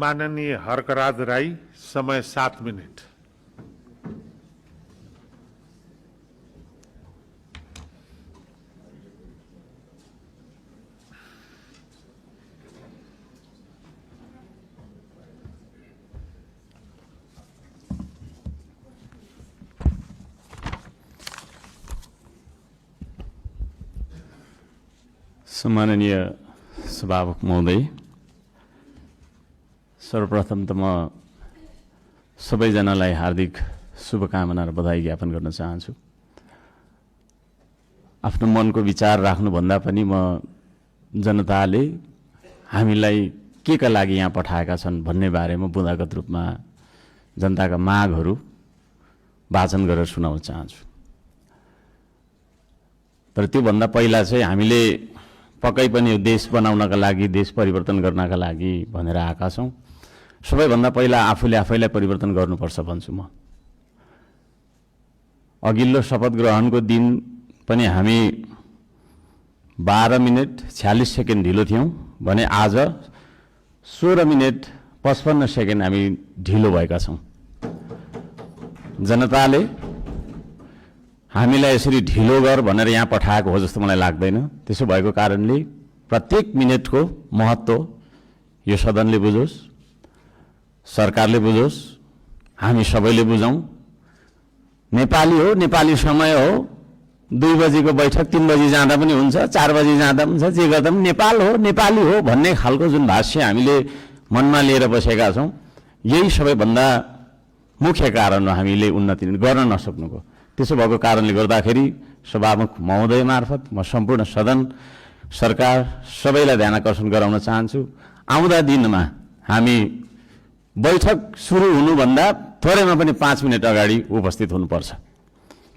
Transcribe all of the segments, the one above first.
माननीय हर्कराज राई, समय 7 मिनट। सम्माननीय सभामुख महोदय, सर्वप्रथम त म सबैजनालाई हार्दिक शुभकामना र बधाई ज्ञापन गर्न चाहन्छु। आफ्नो मनको विचार राख्नुभन्दा पनि म जनताले हामीलाई के का लागि यहाँ पठाएका छन् भन्ने बारेमा बुँदागत रूपमा जनताका मागहरू वाचन गरेर सुनाउन चाहन्छु। तर त्योभन्दा पहिला चाहिँ हामीले पक्कै पनि देश बनाउनका लागि, देश परिवर्तन गर्नका लागि भनेर आएका छौँ। सबैभन्दा पहिला आफूले आफैलाई परिवर्तन गर्नुपर्छ भन्छु म। अघिल्लो शपथ ग्रहणको दिन पनि हामी 12 मिनट 46 सेकेन्ड ढिलो थियौँ भने आज 16 मिनट 55 सेकेन्ड हामी ढिलो भएका छौँ। जनताले हामीलाई यसरी ढिलो गर भनेर यहाँ पठाएको हो जस्तो मलाई लाग्दैन। त्यसो भएको कारणले प्रत्येक मिनटको महत्त्व यो सदनले बुझोस्, सरकारले बुझोस्, हामी सबैले बुझौँ। नेपाली हो, नेपाली समय हो, 2 बजीको बैठक 3 बजी जाँदा पनि हुन्छ, 4 बजी जाँदा पनि हुन्छ, जे गर्दा पनि नेपाल हो, नेपाली हो भन्ने खालको जुन भाष्य हामीले मनमा लिएर बसेका छौँ, यही सबैभन्दा मुख्य कारण हो हामीले उन्नति गर्न नसक्नुको। त्यसो भएको कारणले गर्दाखेरि सभामुख महोदय मार्फत म सम्पूर्ण सदन, सरकार सबैलाई ध्यान आकर्षण गराउन चाहन्छु। आउँदा दिनमा हामी बैठक सुरु हुनुभन्दा थोरैमा पनि 5 मिनट अगाडि उपस्थित हुनुपर्छ,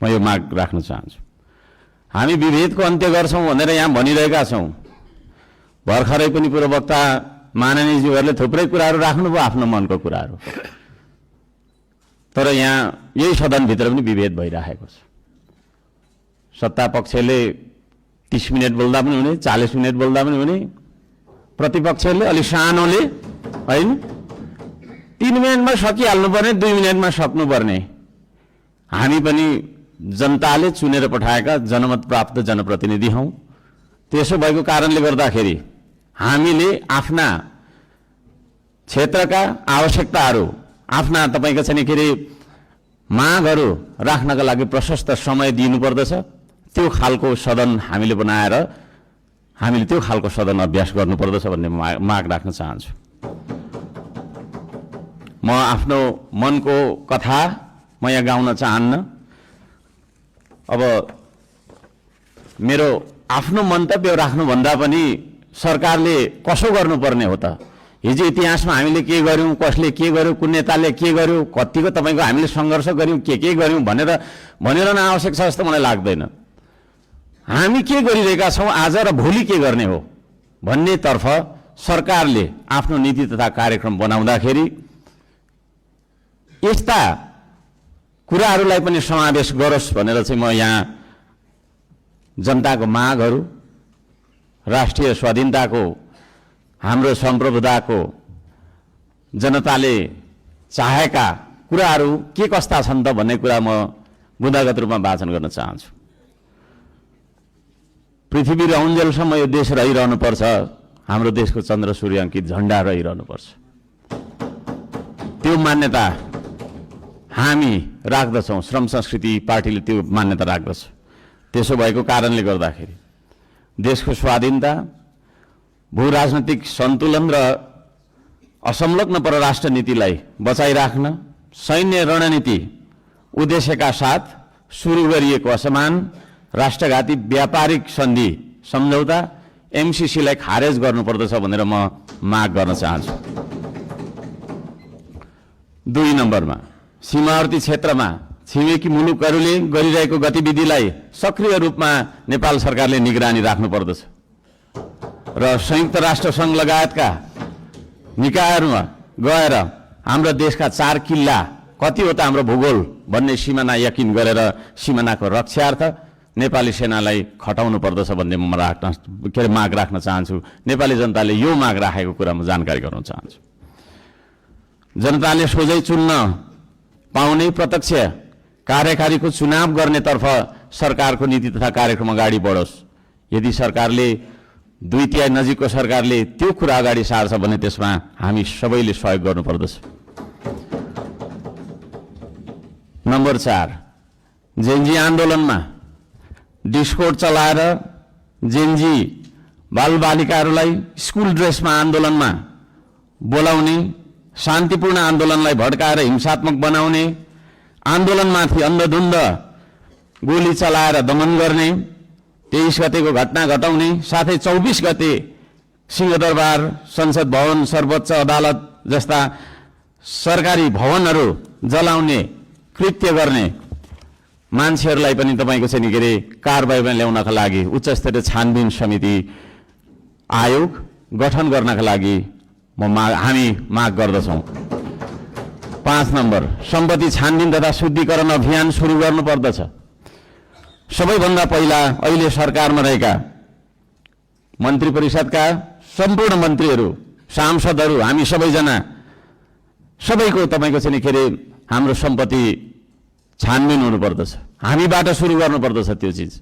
म यो माग राख्न चाहन्छु। हामी विभेदको अन्त्य गर्छौँ भनेर यहाँ भनिरहेका छौँ। भर्खरै पनि पूर्ववक्ता माननीयज्यूहरूले थुप्रै कुराहरू राख्नुभयो, आफ्नो मनको कुराहरू। तर यहाँ यही सदनभित्र पनि विभेद भइरहेको छ। सत्ता पक्षले 30 मिनट बोल्दा पनि हुने, 40 मिनट बोल्दा पनि हुने, प्रतिपक्षले अलि सानोले होइन 3 मिनटमा सकिहाल्नुपर्ने, 2 मिनटमा सक्नुपर्ने। हामी पनि जनताले चुनेर पठाएका जनमत प्राप्त जनप्रतिनिधि हौँ। त्यसो भएको कारणले गर्दाखेरि हामीले आफ्ना क्षेत्रका आवश्यकताहरू, आफ्ना तपाईको चाहिँ के अरे मागहरू राख्नका लागि प्रशस्त समय दिनुपर्दछ। त्यो खालको सदन हामीले बनाएर हामीले त्यो खालको सदन अभ्यास गर्नुपर्दछ भन्ने माग राख्न चाहन्छु। म आफ्नो मनको कथा म यहाँ गाउन चाहन्न। अब मेरो आफ्नो मन्तव्य राख्नुभन्दा पनि सरकारले कसो गर्नुपर्ने हो त? हिजो इतिहासमा हामीले के गर्यौँ, कसले के गर्यो, कुन नेताले के गर्यो, कतिको तपाईँको हामीले सङ्घर्ष गर्यौँ, के गर्यौँ भनेर आवश्यक छ जस्तो मलाई लाग्दैन। हामी के गरिरहेका छौँ आज र भोलि के गर्ने हो भन्नेतर्फ सरकारले आफ्नो नीति तथा कार्यक्रम बनाउँदाखेरि यस्ता कुराहरूलाई पनि समावेश गरोस् भनेर चाहिँ म यहाँ जनताको मागहरू, राष्ट्रिय स्वाधीनताको, हाम्रो सम्प्रभुताको, जनताले चाहेका कुराहरू के कस्ता छन् त भन्ने कुरा म बुँदागत रूपमा वाचन गर्न चाहन्छु। पृथ्वी रहन्जेलसम्म यो देश रहिरहनुपर्छ, हाम्रो देशको चन्द्र सूर्य अङ्कित झण्डा रहिरहनुपर्छ। त्यो मान्यता हामी राख्दछौँ, श्रम संस्कृति पार्टीले त्यो मान्यता राख्दछ। त्यसो भएको कारणले गर्दाखेरि देशको स्वाधीनता, भू राजनैतिक सन्तुलन र असंलग्न परराष्ट्र नीतिलाई बचाइराख्न सैन्य रणनीति उद्देश्यका साथ सुरु गरिएको असमान राष्ट्रघाती व्यापारिक सन्धि सम्झौता एमसीसीलाई खारेज गर्नुपर्दछ भनेर म माग गर्न चाहन्छु। 2 नम्बरमा सीमावर्ती क्षेत्रमा छिमेकी मुलुकहरूले गरिरहेको गतिविधिलाई सक्रिय रूपमा नेपाल सरकारले निगरानी राख्नुपर्दछ र संयुक्त राष्ट्र सङ्घ लगायतका निकायहरूमा गएर हाम्रो देशका 4 किल्ला कतिवटा हाम्रो भूगोल भन्ने सिमाना यकिन गरेर सिमानाको रक्षार्थ नेपाली सेनालाई खटाउनु पर्दछ भन्ने म माग राख्न चाहन्छु। नेपाली जनताले यो माग राखेको कुरा म जानकारी गराउन चाहन्छु। जनताले सोझै चुन्न पाउने प्रत्यक्ष कार्यकारीको चुनाव गर्नेतर्फ सरकारको नीति तथा कार्यक्रम अगाडि बढोस्। यदि सरकारले 2/3 नजिकको सरकारले त्यो कुरा अगाडि सार्छ भने त्यसमा हामी सबैले सहयोग गर्नुपर्दछ। नम्बर 4, जेनजी आन्दोलनमा डिस्कोड चलाएर जेनजी बालबालिकाहरूलाई स्कुल ड्रेसमा आन्दोलनमा बोलाउने, शान्तिपूर्ण आन्दोलनलाई भड्काएर हिंसात्मक बनाउने, आन्दोलनमाथि अन्धधुन्ध गोली चलाएर दमन गर्ने, 23 गतेको घटना घटाउने, साथै 24 गते सिंहदरबार, संसद भवन, सर्वोच्च अदालत जस्ता सरकारी भवनहरू जलाउने कृत्य गर्ने मान्छेहरूलाई पनि तपाईँको चाहिँ के अरे कारबाहीमा ल्याउनका लागि उच्चस्तरीय छानबिन समिति आयोग गठन गर्नका लागि हामी माग गर्दछौँ। 5 नम्बर, सम्पत्ति छानबिन तथा शुद्धिकरण अभियान सुरु गर्नुपर्दछ। सबैभन्दा पहिला अहिले सरकारमा रहेका मन्त्री परिषदका सम्पूर्ण मन्त्रीहरू, सांसदहरू, हामी सबैजना सबैको तपाईँको चाहिँ के अरे हाम्रो सम्पत्ति छानबिन हुनुपर्दछ। हामीबाट सुरु गर्नुपर्दछ त्यो चिज,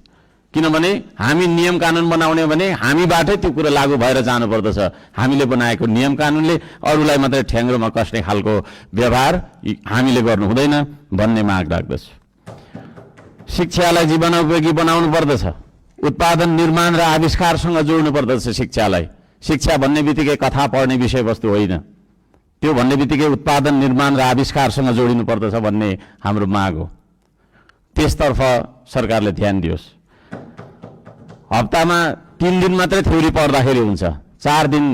किनभने हामी नियम कानुन बनाउने भने हामीबाटै त्यो कुरा लागू भएर जानुपर्दछ। हामीले बनाएको नियम कानुनले अरूलाई मात्रै ठ्याङ्ग्रोमा कस्ने खालको व्यवहार हामीले गर्नु हुँदैन भन्ने माग राख्दछु। शिक्षालाई जीवनोपयोगी बनाउनु पर्दछ। उत्पादन, निर्माण र आविष्कारसँग जोड्नु पर्दछ शिक्षालाई। शिक्षा भन्ने बित्तिकै कथा पढ्ने विषयवस्तु होइन, त्यो भन्ने बित्तिकै उत्पादन, निर्माण र आविष्कारसँग जोडिनु पर्दछ भन्ने हाम्रो माग हो। त्यसतर्फ सरकारले ध्यान दियोस्। हप्तामा 3 दिन मात्रै थ्योरी पढ्दाखेरि हुन्छ, 4 दिन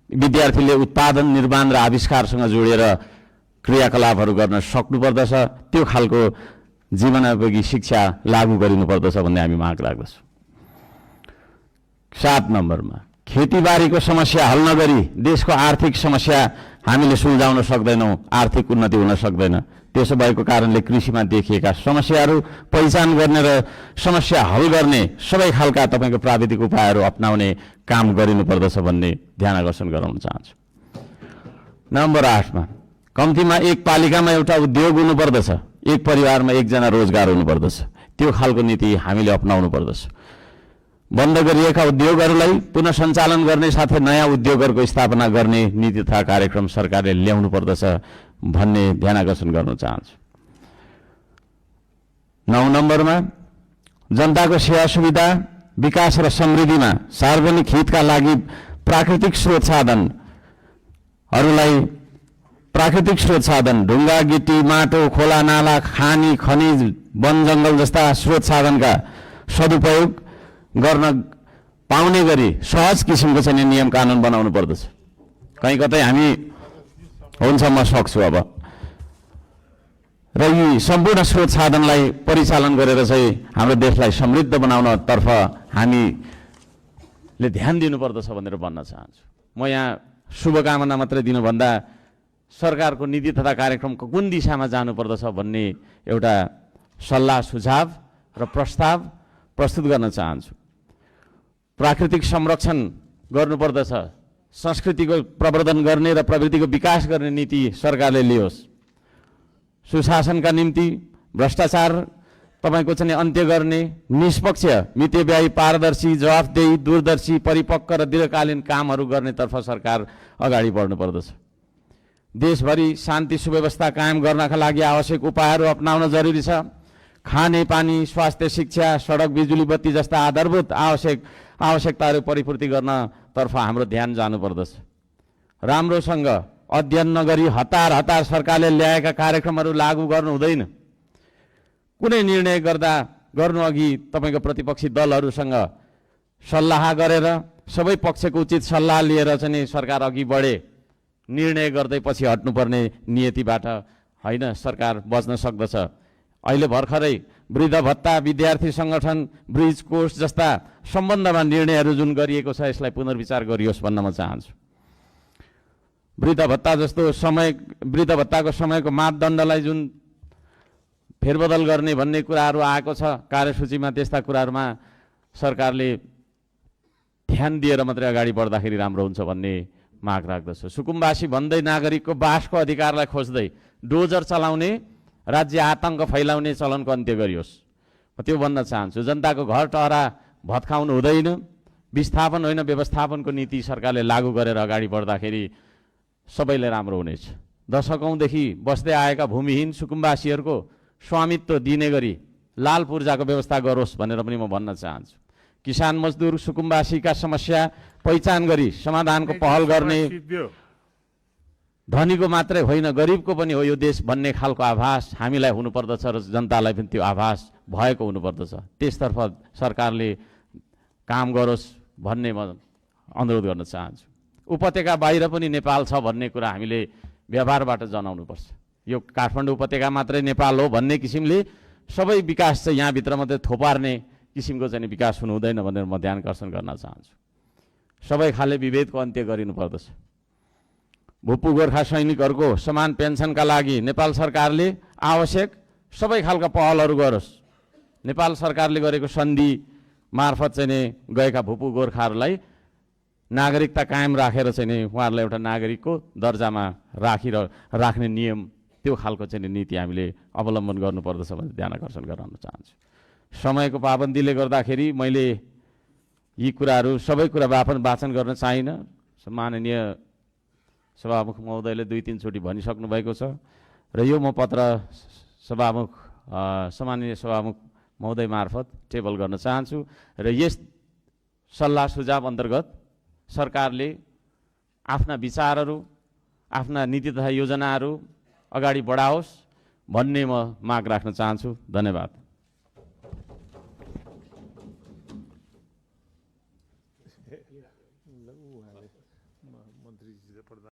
विद्यार्थीले उत्पादन, निर्माण र आविष्कारसँग जोडेर क्रियाकलापहरू गर्न सक्नुपर्दछ। त्यो खालको जीवनोपयोगी शिक्षा लागू गरिनुपर्दछ भन्ने हामी माग राख्दछौँ। 7 नम्बरमा, खेतीबारीको समस्या हल नगरी देशको आर्थिक समस्या हामीले सुल्झाउन सक्दैनौँ, आर्थिक उन्नति हुन सक्दैन। त्यसो भएको कारणले कृषिमा देखिएका समस्याहरू पहिचान गर्ने र समस्या हल गर्ने सबै खालका तपाईँको प्राविधिक उपायहरू अपनाउने काम गरिनुपर्दछ भन्ने ध्यान आकर्षण गराउन चाहन्छु। नम्बर 8मा, कम्तीमा एक पालिकामा एउटा उद्योग हुनुपर्दछ, एक परिवारमा एकजना रोजगार हुनुपर्दछ। त्यो खालको नीति हामीले अपनाउनु पर्दछ। बन्द गरिएका उद्योगहरूलाई पुनः सञ्चालन गर्ने साथै नयाँ उद्योगहरूको स्थापना गर्ने नीति तथा कार्यक्रम सरकारले ल्याउनु पर्दछ भन्ने ध्यान आकर्षण गर्न चाहन्छु। 9 नम्बरमा, जनताको सेवा सुविधा, विकास र समृद्धिमा सार्वजनिक हितका लागि प्राकृतिक स्रोत साधन ढुङ्गा, गिटी, माटो, खोला, नाला, खानी, खनिज, वन जङ्गल जस्ता स्रोत साधनका सदुपयोग गर्न पाउने गरी सहज किसिमको चाहिँ नियम कानुन बनाउनु पर्दछ। कहीँ कतै हामी हुन्छ म सक्छु अब र यी सम्पूर्ण स्रोत साधनलाई परिचालन गरेर चाहिँ हाम्रो देशलाई समृद्ध बनाउनतर्फ हामीले ध्यान दिनुपर्दछ भनेर भन्न चाहन्छु। म यहाँ शुभकामना मात्रै दिनुभन्दा सरकारको नीति तथा कार्यक्रमको कुन दिशामा जानुपर्दछ भन्ने एउटा सल्लाह सुझाव र प्रस्ताव प्रस्तुत गर्न चाहन्छु। प्राकृतिक संरक्षण गर्नुपर्दछ, संस्कृतिको प्रवर्धन गर्ने र प्रवृत्तिको विकास गर्ने नीति सरकारले लियोस्। सुशासनका निम्ति भ्रष्टाचार तपाईँको चाहिँ अन्त्य गर्ने, निष्पक्ष, मितव्ययी, पारदर्शी, जवाफदेही, दूरदर्शी, परिपक्व र दीर्घकालीन कामहरू गर्नेतर्फ सरकार अगाडि बढ्नुपर्दछ। देशभरि शान्ति सुव्यवस्था कायम गर्नका लागि आवश्यक उपायहरू अपनाउन जरुरी छ। खाने पानी, स्वास्थ्य, शिक्षा, सडक, बिजुली बत्ती जस्ता आधारभूत आवश्यकताहरू परिपूर्ति गर्नतर्फ हाम्रो ध्यान जानुपर्दछ। राम्रोसँग अध्ययन नगरी हतार सरकारले ल्याएका कार्यक्रमहरू लागू गर्नु हुँदैन। कुनै निर्णय गर्नु अघि तपाईँको प्रतिपक्षी दलहरूसँग सल्लाह गरेर सबै पक्षको उचित सल्लाह लिएर चाहिँ सरकार अघि बढे। निर्णय गर्दै पछि हट्नुपर्ने नियतिबाट होइन सरकार बच्न सक्दछ। अहिले भर्खरै वृद्ध भत्ता, विद्यार्थी सङ्गठन, ब्रिज कोर्स जस्ता सम्बन्धमा निर्णयहरू जुन गरिएको छ यसलाई पुनर्विचार गरियोस् भन्न म चाहन्छु। वृद्ध भत्ताको समयको मापदण्डलाई जुन फेरबदल गर्ने भन्ने कुराहरू आएको छ कार्यसूचीमा, त्यस्ता कुराहरूमा सरकारले ध्यान दिएर मात्रै अगाडि बढ्दाखेरि राम्रो हुन्छ भन्ने माग राख्दछु। सुकुम्बासी भन्दै नागरिकको बासको अधिकारलाई खोज्दै डोजर चलाउने, राज्य आतङ्क फैलाउने चलनको अन्त्य गरियोस्। म त्यो भन्न चाहन्छु। जनताको घर टहरा भत्काउनु हुँदैन। विस्थापन होइन, व्यवस्थापनको नीति सरकारले लागू गरेर अगाडि बढ्दाखेरि सबैले राम्रो हुनेछ। दशकौँदेखि बस्दै आएका भूमिहीन सुकुम्बासीहरूको स्वामित्व दिने गरी लाल पूर्जाको व्यवस्था गरोस् भनेर पनि म भन्न चाहन्छु। किसान मजदुर सुकुम्बासीका समस्या पहिचान गरी समाधानको पहल गर्ने, धनीको मात्रै होइन गरिबको पनि हो यो देश भन्ने खालको आभास हामीलाई हुनुपर्दछ र जनतालाई पनि त्यो आभास भएको हुनुपर्दछ। त्यसतर्फ सरकारले काम गरोस् भन्ने म अनुरोध गर्न चाहन्छु। उपत्यका बाहिर पनि नेपाल छ भन्ने कुरा हामीले व्यवहारबाट जनाउनुपर्छ। यो काठमाडौँ उपत्यका मात्रै नेपाल हो भन्ने किसिमले सबै विकास चाहिँ यहाँभित्र मात्रै थोपार्ने किसिमको चाहिँ विकास हुनु हुँदैन भनेर म ध्यान आकर्षण गर्न चाहन्छु। सबै खाले विभेदको अन्त्य गरिनुपर्दछ। भूपू गोर्खा सैनिकहरूको समान पेन्सनका लागि नेपाल सरकारले आवश्यक सबै खालका पहलहरू गरोस्। नेपाल सरकारले गरेको सन्धि मार्फत चाहिँ नि गएका भूपू गोर्खाहरूलाई नागरिकता कायम राखेर चाहिँ नि उहाँहरूलाई एउटा नागरिकको दर्जामा राख्ने नियम, त्यो खालको चाहिँ नीति हामीले अवलम्बन गर्नुपर्दछ भनेर ध्यान आकर्षण गराउन चाहन्छु। समयको पाबन्दीले गर्दाखेरि मैले यी कुराहरू सबै कुरा वाचन गर्न चाहिनँ। माननीय सभामुख महोदयले 2-3 चोटि भनिसक्नु भएको छ र यो म पत्र सम्माननीय सभामुख महोदय मार्फत टेबल गर्न चाहन्छु र यस सल्लाह सुझाव अन्तर्गत सरकारले आफ्ना विचारहरू, आफ्ना नीति तथा योजनाहरू अगाडि बढाओस् भन्ने म माग राख्न चाहन्छु। धन्यवाद।